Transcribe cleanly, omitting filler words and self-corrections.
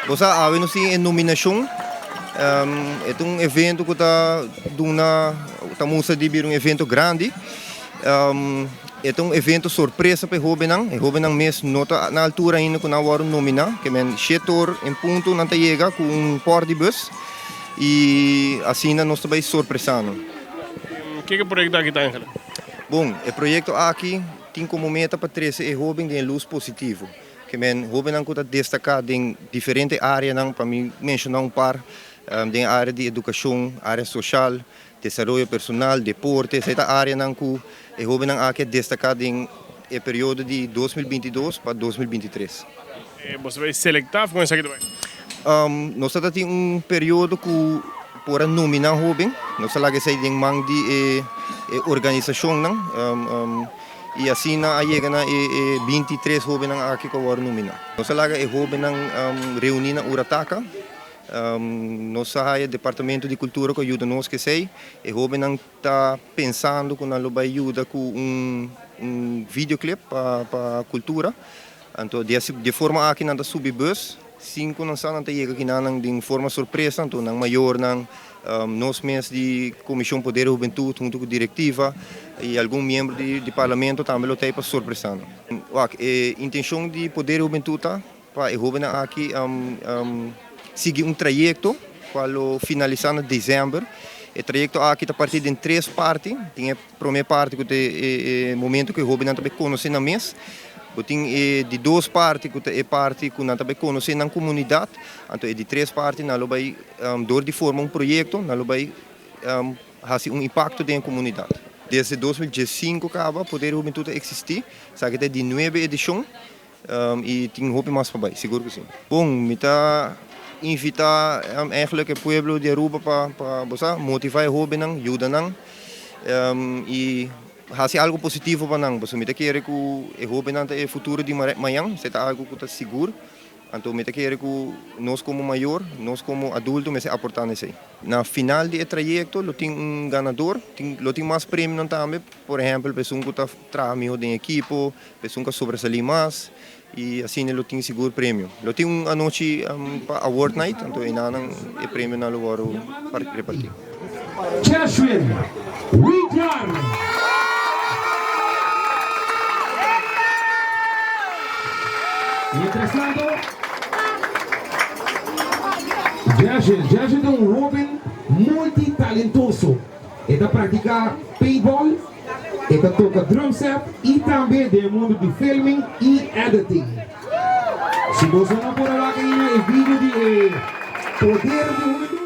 Bo sa awe nos tin e nominashon. E ta un evento ku ta duna, ta mustra di bira un evento grandi. E ta un evento sorpresa pa e hóbennan. E hóbennan mes no ta na altura ainda ku nan a wòrdu nominá. Ke men shete or en punto nan ta yega ku un pòrt di bus i asina nos ta bai sorpresá nan. Kiko e proyekto aki ta Angela? Bon, e proyekto aki tin komo meta pa trese e hóben den e lus positivo. Ke men hóbennan ku ta destaká den diferente áreanan, pa mi menshoná un par, den e área di edukashon, área soshal, desaroyo personal, deporte, esei ta áreanan ku e hóbennan aki a destaká den e periodo di 2022 pa 2023. Bo ta bai selektá of kon esaki ta bai? Nos ta tin un periodo ku por a nominá hóben, nos ta laga esei den man di e organisashonnan i asina a yega na e 23 hóbennan aki ku a wòrdu nominá. Nos a laga e hóbennan reuní na Urataka. Nos a haya Departamento di Cultura cu a yuda nos cu esey. E hobennan ta pensando cu nan lo bay yuda cu un videoclip pa cultura. Anto di e forma aki nan ta subi bus sin cu nan sa nan ta yega kinanan den forma sorpresa. Anto nan mayornan, nos mes di Comision Poder di Hubentud hunto cu directiva y algun miembro di Parlamento tambe lo ta ey pa sorpresa nan. Wak, e intencion di Poder di Hubentud ta Pa e hóbennan aki sigui un trayekto kual lo finalisá na desèmber. E trayekto aki ta partí den tres parti. Tin e promé parti ku ta e momento ku e hóbennan ta bai konosé nan mes. Bo tin e di dos parti ku ta e parti ku nan ta bai konosé nan komunidat. Anto e di tres parti nan lo bai dor di forma un proyekto nan lo bai hasi un impakto den e komunidat. Desde 2015 kaba Poder di Hubentut ta eksistí. Esaki ta e di nuebe edishon. I tin hopi mas pa bai, sigur ku si. Bon, mi ta invitá eigenlijk e pueblo di Aruba pa pa bo sa, motivá e hóbennan, yuda nan i hasi algu positivo pa nan. Pasobra mi ta kere ku e hóbennan ta e futuro di mañan, esei ta algu ku ta sigur. Anto mi ta kere ku nos komo mayor, nos komo adulto mester aportá na esei. Na final di e trayekto lo tin un ganador, tin lo tin mas premionan tambe, por ehèmpel pa esun ku ta traha mihó den ekipo, Esun ka sobresalí mas i asina lo tin sigur premio. Lo tin un anochi pa award night, anto enanan e premionan lo wòrdu repartí. Jeshwin Wijard. Mientrastanto, Jeshwin, Jeshwin ta un hoben multitalentoso. E ta praktiká paintball. E ta toka drum set y tambe den e mundo di filming y editing. Si boso no por a wak ainda e video di e Poder di Hubentud.